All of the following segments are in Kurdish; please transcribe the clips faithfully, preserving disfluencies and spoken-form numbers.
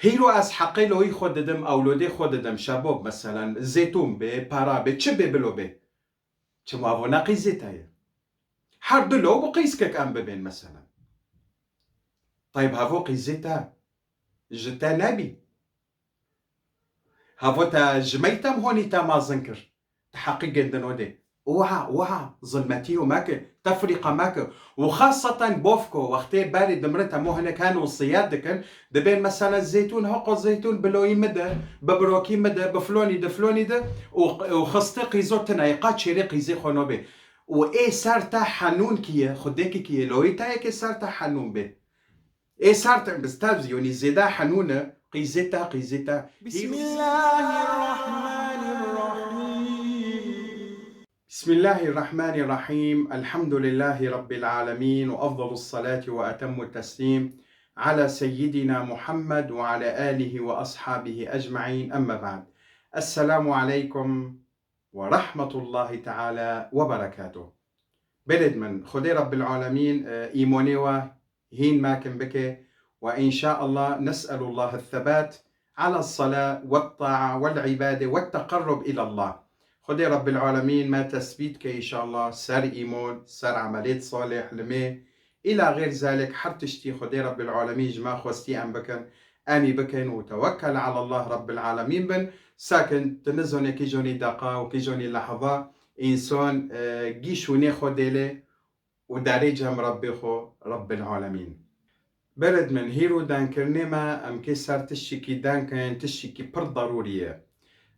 Hîro ez heqê loyî xwe didim, ewlodê xwe didim, şebob meselen, zêtûn bê, para bê, çi bê bilo bê. Çima evo ne qîzê te ye? Her du lo bi qîzkek em bibên meselen. Tayb hevo qîzê te ji te nebî. Hevo te ji meytem honî te mezin kir. Te heqî gindino dê. Wiha, wiha, zilmetî û meke, tefrîqa meke. Û xaseten bofko, wextê berê dimre te mo hinek hen û siyet dikin, dibên mesela zeytûn, haqo zeytûn bi loyî min de, bi birokî min de, bi flonî de, flonî de, û, û xistê qîzo tine ye, qa çêrê qîzê xwe nobê. Û ê ser te henûn kî ye, xudekî kî ye, loyî te yekê ser te henûn bê. Ê ser te bi tevz, yonî zêde henûn e, qîzê te, qîzê te. بسم الله الرحمن الرحيم. بسم الله الرحمن الرحيم. الحمد لله رب العالمين، وأفضل الصلاة وأتم التسليم على سيدنا محمد وعلى آله وأصحابه أجمعين. أما بعد. السلام عليكم ورحمة الله تعالى وبركاته. Belêd min, Xwedê Rabbil Alemîn, e, îmonê we hîn mekin bike. Ve înşaallah nes'elullah الثبات على الصلاة والطاعة والعبادة والتقرب إلى الله. Xwedê Rabbil Alemîn me tesbît ke înşaallah ser îmon, ser emelêt salih, limê. Îla xêr zalik her tiştî Xwedê Rabbil Alemîn ji me xwestî em bikin, em î bikin û tewekkel ala Allah Rabbil Alemîn bin. Sakin, tu nizane kî jonî deqa û kî jonî lehva însan, e, gî şûnê xwe dêlê û derê cem Rebbê xwe, Rebbil Alemîn. Belêd min, hîro denkirinê me, em kê ser tiştekî denkin, tiştekî pir derûrî ye.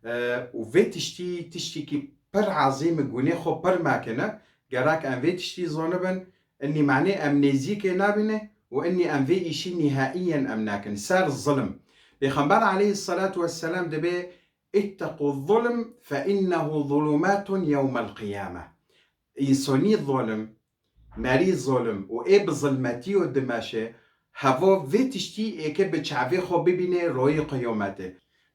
E, û vê tiştî, tiştekî pir ezîm e, gûnê xwe pir mekine, gerek em vê tiştî zonibin, inî manê em nêzîkê nabîne û inî em vê îşî nîhaiyen em nekin. Ser zilim. Pêxember aleyhisselatu vesselam dibê, اتقوا الظلم فإنه ظلمات يوم القيامة. Însonî zolim, merî zolim û ê bi zilmetî û dimeşe, hevo vê tiştî êke bi çavê xwe bibîne royê qiyometê.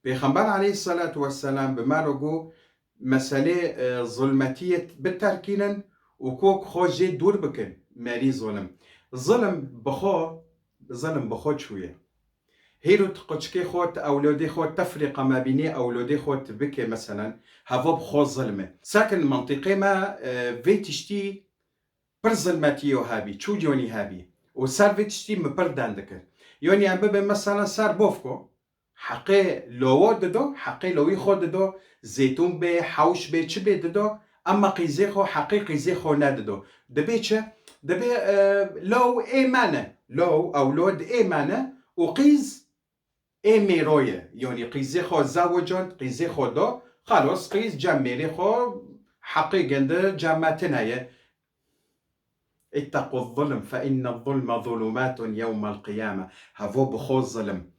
Pêxember aleyhisselatu vesselam bi me re got, meselê, e, zilmetiyê biterkînin û kok xwe jê dûr bikin, merî zolim. Zilim bi xwe, zilim bi xwe çûye. Hîro tu quçikê xwe, tu ewlodê xwe, tefrîqa mebînê ewlodê xwe tu bike, meselen, hevo bi xwe zilm e. Sakin mentiqê me, e, vê tiştî pir zilmetîyo hebî, çû yonî hebî. Û ser vê tiştî min pir den dikir. Yonî em bibin, meselen, ser bofko, heqê lowo dido, heqê lowî xwe dido, zêtûn bê, hewş bê, çi bê dido, emma qîzê xwe, heqê qîzê xwe nedido. Dibê çi? Dibê, e, low ê me ne. Low, ewlod ê me ne û qîz ê mêro ye. Yonî qîzê xwe zewicand, qîzê xwe do. Xelos qîz cem mêrê xwe heqê gindi cem me tine ye. اتقوا الظلم فإن الظلم ظلمات يوم القيامة. Hevo bi xwe zilim.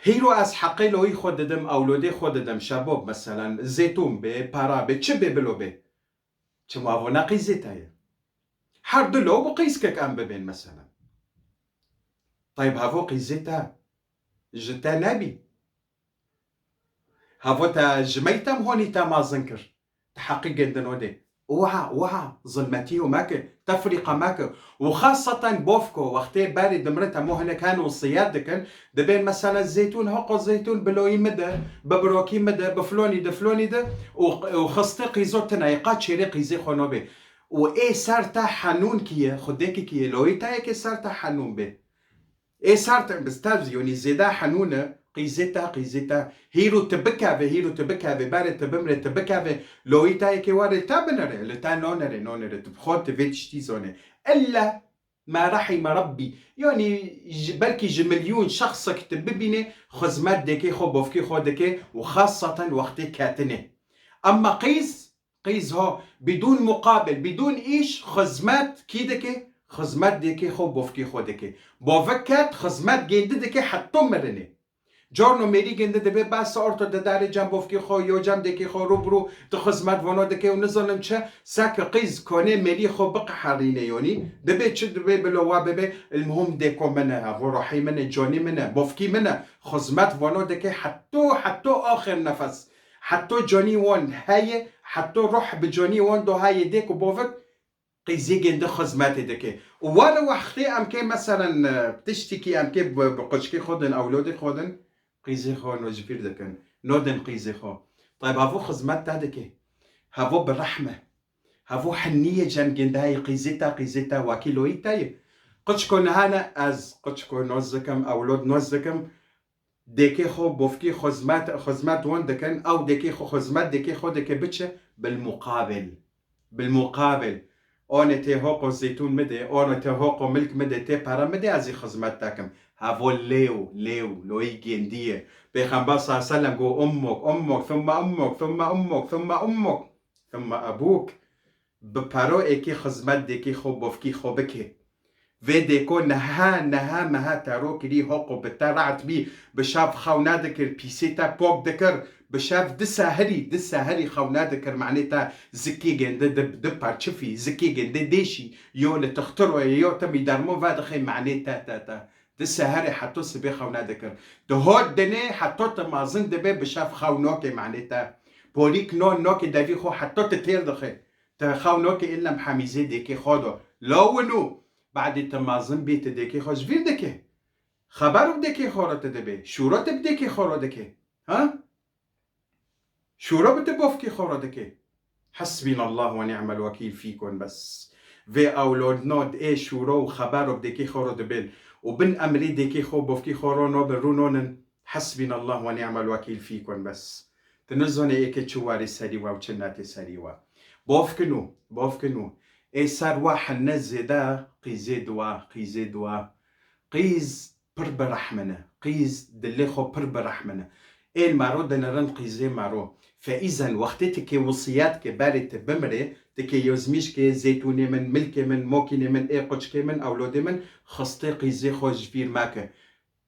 Hîro ez heqê loyî xwe didim, ewlodê xwe didim, şebob meselen, zêtûn bê, para bê, çi bê bilo bê. Çima evo ne qîzê te ye? Her du lo bi qîzkek em bibên meselen. Tayb hevo qîzê te ji te nebî. Hevo te ji meytem honî te mezin kir. Ti heqî gindino dê. Wiha, wiha, zilmetî û meke, tefrîqa meke. Û xaseten bofko, wextê berê dimre te mo hinek hen û siyet dikin, dibên meselen zeytûn, haqo zeytûn bi loyî min de, bi birokî min de, bi flonî de, flonî de û, û xistê qîzo tine ye, qa çêrê qîzê xwe nobê. Û ê ser te henûn kî ye, xudekî kî ye, loyî te yekê ser te henûn bê. Ê ser te bi tevz, yonî zêde henûn e, qîzê te, qîzê te. Hîro tu bikeve, hîro tu bikeve, berê tu bimre, tu bikeve, loyî te yekê were li te binere, li te nonere, nonere. Tu bi xwe tu vê tiştî zone. Illa ma rehîme Rabbî. Yonî ji, belkî ji milyûn şexsek tu bibîne, xizmet dike xwe, bofkê xwe dike û xaseten wextê ketine. Emma qîz, Qîz ha, bidûn muqabil, bidûn îş, xizmet kî dike? Xizmet dike xwe, bofkê xwe dike. Bovik ket, xizmet gêndi dike heto mirinê. Carno mêrî gêndi dibe, bes orto de darê cem bofkê xwe, yo cem dekê xwe, rû bi rû di xizmet vano dike û nizanim çi, seke qîz konê mêrî xwe biqeherîne yonî. Dibe çi dibe bilo wa bibe, ilmuhum dêko min e, hevo rohî min e, canî min e, bofkî min e. Xizmet vano dike heto, heto axir nefes. Heto canî wan heye, heto ruh bi canî wan do heye dê ku bovik Qîzê gêndi xizmetê dike. Û were wextê em kê meselen, e, tiştikî em kê bi, bi quçkê xwe din, ewlodê xwe din, qîzê xwe nojbîr dikin. Nodin qîzê xwe. Tayb, havo xizmet te dike. Havo bi rehm e. Havo heniyê cem gêndayê qîzê te, qîzê te, wakî loyî te ye. Quçko niha ne ez quçko noz dikim, ewlod noz dikim. Dêkê xwe, bofkî xizmet, xizmet wan dikin, ew dêkê xwe xizmet dêkê xwe dike biçe, bilmuqabil. Bilmuqabil. Onê tê hoqo zeytûn midê, onê tê hoqo milk midê, tê pere midê, ez ê xizmet te kim. Havo lêw, lêw, loyî gêndî ye. Pêxember sallallahu aleyhi ve sellem got, ummuk, ummuk, thumma ummuk, thumma ummuk, thumma ummuk, thumma ebûk. Bi paro êkî xizmet dêkî xwe, bofkî xwe bike. Vê dêko neha, neha meha te ro kirî, hoqo bi te rehet bî, bi şev xew nedikir, pîsê te pok dikir, bi şev di seherî, di seherî xew nedikir, manê te zikê gêndi di, di perçifî, zikê gêndi dêşî, yo li tixtiroyê, yo timî dermo vedixê, manê te, te, te. Di seherê heto sibê xew nedikir. Di hot dinê heto tu mezin dibê, bi şev xew nokê, manê te. Polîk no, nokê devî xwe heto tu têr dixê. Te xew noke illa bi hemîzê dêkê xwe do. Lawin û badê te mezin bî, te dêkê xwe ji vîr dike. Xeber bi dêkê xwe re te dibe. Şûro te bi dêkê xwe re dike. Ha? Şûro bi te bofkê xwe re dike. Hasbinallah ve ni'mel wekîl fîkun bes. Vê ewlodno ê şûro û xeber bi dêkê xwe re dibin. Û bin emrê dêkê xwe bofkê xwe re nobin rûnonin. Hasbinallah ve ni'mel wekîl fîkun bes. Tu nizanê ê ke çi warê serî wa û çi netê serî wa. Bofkin û, bofkin û. Ê ser wa hene zêde qîzê dua, qîzê dua. Qîz pir bi rehmine. Qîz dilê xwe pir bi rehmine. Ê mero dinirin qîzê mero. Feîzen wextê ti kê wisiyet ke berê ti bimrê, ti kê yozmîş ke zeytûnê min, milkê min, mokînê min, ê quçkê min, ewlodê min, xistê qîzê xwe ji vîr meke.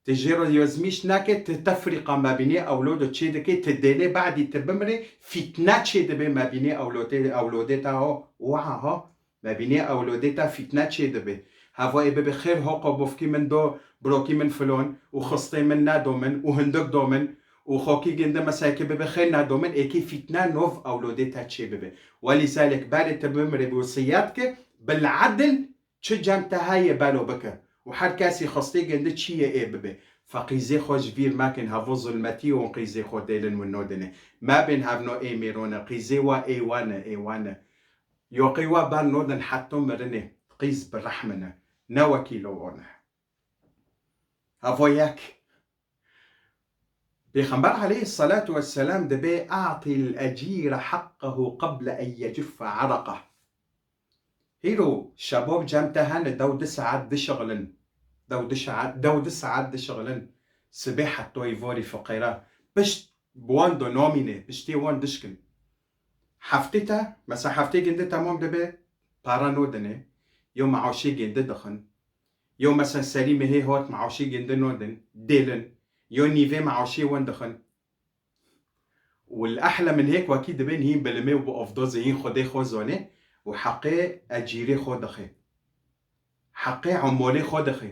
Ti jê re yozmîş nake, ti tefrîqa mebînê ewlodo çê dike, ti dêlê badî ti bimrê, fîtne çê dibe mebînê ewlodê, ewlodê te ho, wiha ho, mebînê ewlodê te fîtne çê dibe. Havo ê bibe xêr hoqo bofkî min do, birokî min filon, û xistê min nedo min, û hindik do min, û xokî ginde mesela êkê bibe xêr nedo min, êkê fîtne nov ewlodê te çê bibe. Welîzalek berê ti bimrê bi wisiyet ke, bil edil, çi cem te heye belo bike û her kesî xistê gindi çi ye ê bibe. Fe qîzê xwe ji vîr mekin, hevo zulmetî û qîzê xwe dêlin win nodinê. Mebên hevno ê mêrone, qîzê wa ê wane, ê wane. Yoqê wa ber nodin heto mirinê, qîz bi rehmine. Ne wekî lo one. Hevo yek. Pêxember aleyhissalatu vesselam dibê, "A'til ecîre haqqehu qable en yeciffe araqeh." Hîro şebab cem te hene, dew di saet dişixilin. Dew di saet, dew di saet dişixilin. Sibê hetoyî vorî fiqêra. Pişt bi wan do namîne, piştê wan dişkin. Heftê te, mesela heftê ginde temam dibe, para nodinê. Yo meaşê ginde dixin. Yo mesela serî mehê hot meaşê ginde nodin, dêlin. Yo nîvê meaşê wan dixin. Û li ehle min hêk wekî dibên hîn bilimê û bi ovdozê hîn Xwedê xwe zone û heqê ecîrê xwe dixê. Heqê umolê xwe dixê.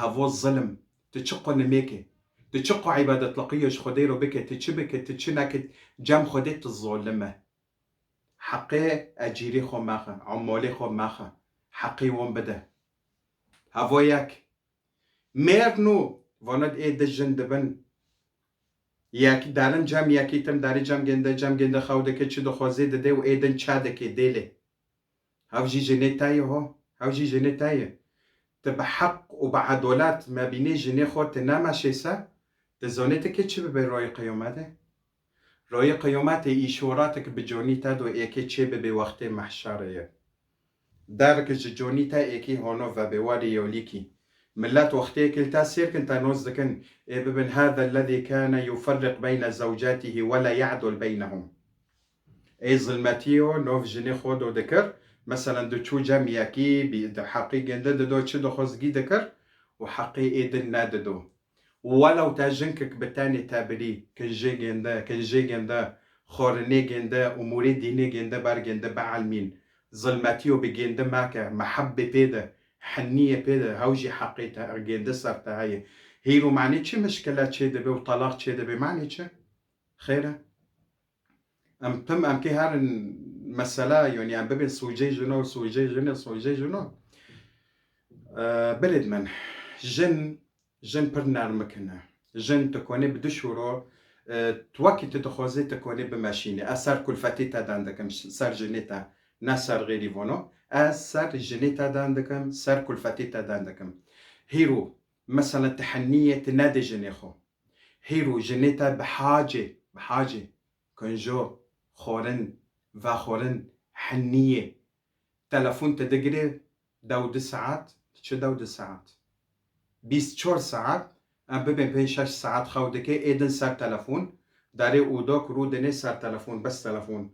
Hevo zilim. Tu çi qo nimêke. Tu çi qo îbadetliqî ji Xwedê re bike, tu çi bike, tu çi neke, cem Xwedê tu zolim e. Heqê ecîrê xwe mexe, umolê xwe mexe. Heqê wan bide. Hevo yek. Mêr nû, vanid ê di jin dibin. Yek, derin cem yekî tim, derî cem gênde, cem gênde xew dike, çi dixwazê didê û ê din ça dike, dêlê. Hev jî jinê te ye ho, hev jî jinê te ye. Ti bi heq û bi edolet mebînê jinê xwe ti nemeşê se, ti zanê ti kê çi bibe royê qiyometê? Royê qiyometê îşoratik bi conî te do êkê çê bibe wextê mehşerê ye. Derg ji conî te êkî hono vebe, werî yolîkî. Millet wextê êkê li te sêr kin, te noz dikin, ê bibin, "Hâzellezî kâne yuferriq beyne zewcatihî we le ya'dul beynehum." Ê zilmetî yo, nov jinê xwe do dikir, meselen, du çû cem yekî, bî, di heqî gênde dido, çi dixwazgî dikir û heqê ê din nedido. Welew te jinkik bi tenê te birî, kin jê gênde, kin jê gênde, xwarinê gênde, umûrê dînê gênde, ber gênde bielmîn. Zilmetî û bi gêndi meke, mehebbê pê de, heniyê pê de, hew jî heqê te, gêndi ser te heye. Hîr û manê çi mişkile çê dibe û telaq çê dibe, manê çi? Xêr e? Em tim, em kê herin Mesela, yani em bibin sûcê jino, sûcê jino, sûcê jino. Ee, birêd min, jin, jin pir nermik ne. Jin tu konê bi du şûro, e, tu wekî tu dixwazê tu konê bimeşînê. Ez ser kulfetê te dan dikim, ser jinê te, ne ser xêrî vono. Ez ser jinê te dan dikim, ser kulfetê te dan dikim. Hîro, mesela tu heniyê tu nedê jinê xwe. Hîro jinê te bi hacê, bi hacê, kunjo, xwarin, vexwarin, heniyê. Telefon te digirê dew du saet, çi dew du saet? Bîst çar saet, em bibên pênc şeş saet xew dike, ê din ser telefon, darê û dok rû dinê ser telefon, bes telefon.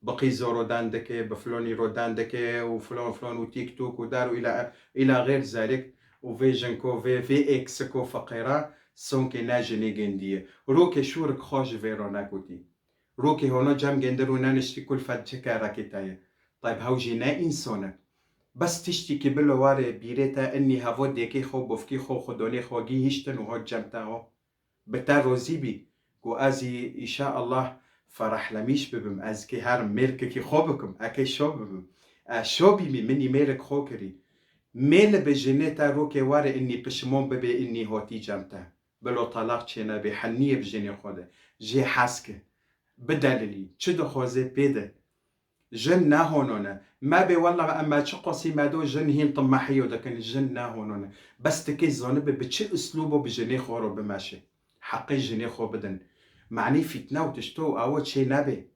Bi qîzoro dan dike, bi filonî ro dan dike û filon filon û TikTok û dar û îla, îla xêr zerik û vê jinko, vê, vê eksiko feqêra, sonkê ne jinê gendiye. Rokê şûrik xwe ji vê ro nekutî. Rokê hono cem gendir û neniştî kulfet çi kerekê te ye. Tayb hew jî ne însan e. Bes tiştîkî bilo warê bîrê te, innî hevo dêkê xwe, bofkî xwe, xwedonê xwe gî hiştin û hot cem te ho. Bi te rozî bî, ku ez î, îşa Allah, ferehlemîş bibim, ez kê herim mêrkekî xwe bikim, ekê şo bibim. Ez şo bîmî, min î mêrek xwe kirî. Mêle bi jinê te rokê ware innî pişimon bibê innî hotî cem te. Bilo talaq çê nebe, heniyê bi jinê xwe de. Jê hez ke. Bidelilî, çi dixwaze pê de. Jin ne hono ne. Me bê wela em me çi qasî me do jin hîn timehiyo dikin, jin ne hono ne. Bes tu kê zanibe bi çi uslûbo bi jinê xwe ro bimeşe. Heqê jinê xwe bidin. Manî fîtne û tişto û awo çê nebe.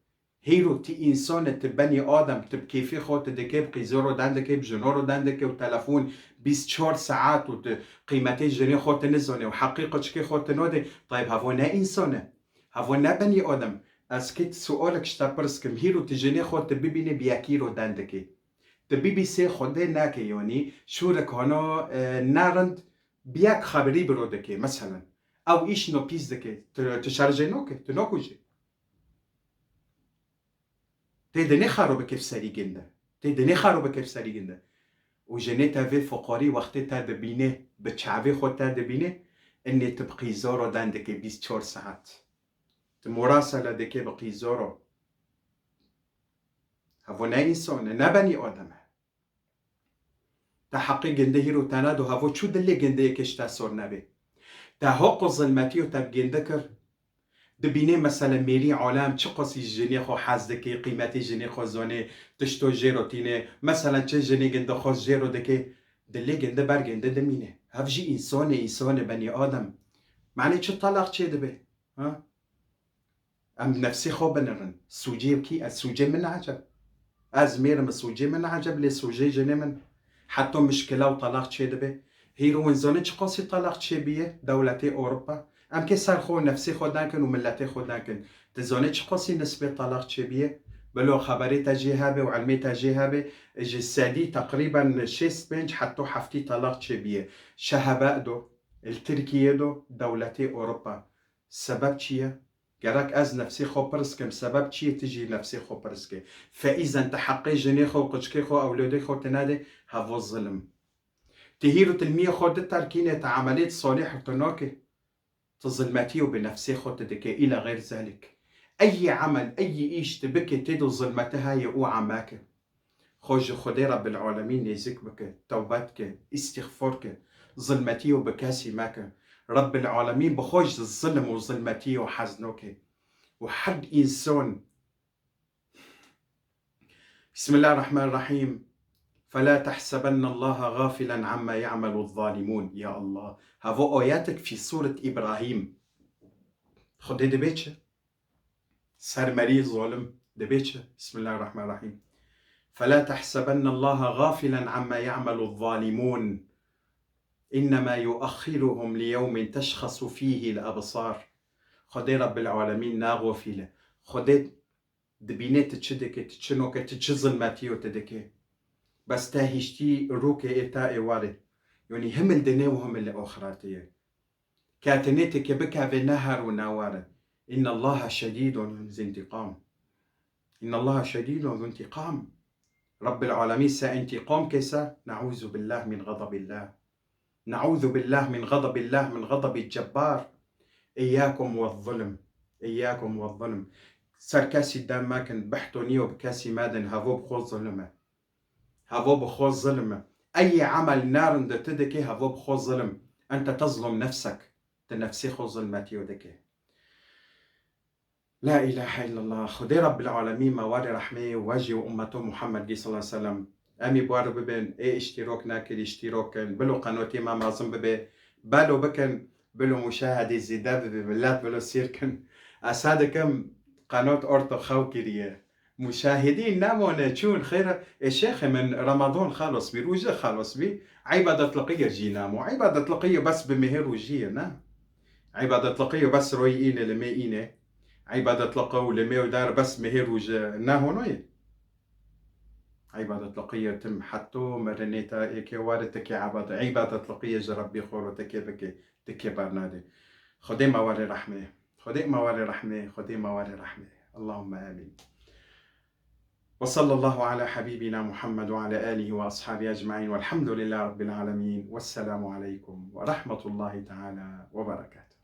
Hîro tu însan e, tu benî adem, tu bi kêfê xwe tu dikê, bi qîzoro dan dikê, bi jinoro dan dikê û telefon bîst çar saet û tu qîmetê jinê xwe tu nizanê û heqê quçikê xwe tu nodê. Tayb hevo ne însan e. Hevo ne benî adem. Ez kê tu sualek ji te pirs kim. Hîro tu jinê xwe tu bibînê bi yekî ro dan dikê. Tu bibîsê Xwedê nake, yanî şûrek hano, e, nerind bi yek xeberî bi ro dikê. Meselen, ew îş no pîs dikê. Tu, tu şerjê noke, tu nokujê. Tê dinê xero bike bi serî ginde. Tê dinê xero bike bi serî ginde. Û jinê te vê foqarî wextê te dibîne, bi çavê xwe te dibîne, innê tu bi qîzoro dan dike bîst çar saet. Tu morasele dike bi qîzoro. Hevo ne însan e, ne benî adem e. Te heqê ginde hîro te nado, hevo çû dilê gindeyê ke ji te sor nebê. Te hoq û zilmetî û te bi ginde kir. Dibînê mesele mêrî alem çi qasî ji jinê xwe hez dike, qîmetê jinê xwe zone, tişto jê ro tîne. Meselen çi jinê ginde xwe jê ro dike, dilê ginde ber ginde dimîne. Hev jî însan e, însan e, benî adem. Manê çi talaq çê dibe? Ha? Em nefsê xwe binirin. Sûcê kî? Ez sûcê min eceb. Ez mêr im, sûcê min eceb, lê sûcê jinê min. Heto mişkila û talaq çê dibe. Hîro win zane çi qasî talaq çê biye dewletê Ewropa? Em kê ser xwe û nefsê xwe dan kin û miletê xwe dan kin. Ti zane çi qasî nisbê talaq çê biye? Bilo xeberê te jê hebe û ilmê te jê hebe, ji sedî teqrîben şêst pênc heto heftî talaq çê biye. Şehebe do, li Tirkiye do, dewletê Ewropa. Sebeb çi ye? Gerek ez nefsê xwe pirs kim, sebeb çi ye tu jî nefsê xwe pirs ke? Feîzen tu heqê jinê xwe û quçikê xwe, ewlodê xwe tu nedê, hevo zilim. Tu hîr û tilmiyê xwe diterkîne, tu emelê salih tu nake. Tu zilmetî û bi nefsê xwe tu dike, îla xeyr zelik. Eyî emel, eyî îş tu bike, tê de zilmeti heye û emeke. Xwe ji Xwedê Rebbil Alemîn nêzik bike, tewbe dike, îstîxfor ke, zilmetî û bi kesî meke. Rebbil Alemîn bi xwe ji zilm û zilmetî û hez noke. Û her însan. Bismillahirrahmanirrahîm. فلا تحسبن الله غافلا عما يعمل الظالمون. Ya Allah. Havo ayetek fî sûret Îbrahîm. Xwedê dibê çi? Sermerî zalim dibê çi? Bismillahirrahmanirrahîm. فلا تحسبن الله غافلا عما يعمل الظالمون. إنما يؤخرهم ليوم تشخص فيه الأبصار. Xwedê Rebbil Alemîn naxofîle. Xwedê dibîne tu çi dike, tu çi noke, tu çi zilmetîyo tu dike. Bes te hiştî rûkê ê te ê warê. Yanî him li dinê û him li oxiretê ye. Ketinê tike bikeve ne her û ne war e. إن الله شديد ذو انتقام. إن الله شديد ذو انتقام. Rabbil Alemîn se întîqam kese, neûzu billah min xedabillah. Neûzu billah min xedabillah, min xedabil cebbar. Îyâkum ve zulm. Îyâkum ve zulm. ser kesî dem mekin, behtonîyo bi kesî medin, hevo bi xwe zilim e. Hevo bi xwe zilim e. Eyê emel nerin de tu dikê hevo bi xwe zilim. Ente tezlum nefsek. Tu nefsê xwe zilmetiyo dikê. La ilahe illallah. Xwedê Rabbil Alemîn me warê rehmê we jî û ummeto Muhammedgî sallallahu aleyhi ve sellem. Em ê bi we re bibin, ê îştîrok nekir, îştîrok kin. Bilo qenotê me mezin bibe. Belo bikin, bilo muşahedê zêde bibe, millet bilo sêr kin. Ez sa dikim qenot orto xew kiriye. Muşahidîn nemane çûn xêr e. Ê şêxê min Ramadan xelos bî, rûje xelos bî. Îbadetliqîye jî namo. Îbadetliqîye bes bi mehê rûjî ye, ne? Îbadetliqîye bes royê înê li mê înê. Îbadetliqî û li mê û dar bes mehê rûje ne hono ye. Îbadetliqîye tim heto merinê te êkê ware tikê îbadet-, îbadetliqîye ji Rebbî xwe re tikê bike, tikê bernade. Xwedê me warê rehmê. Xwedê me warê rehmê. Xwedê me warê rehmê. Allahümme amîn. وصلى الله على حبيبنا محمد وعلى آله وأصحابه أجمعين والحمد لله رب العالمين والسلام عليكم ورحمة الله تعالى وبركاته.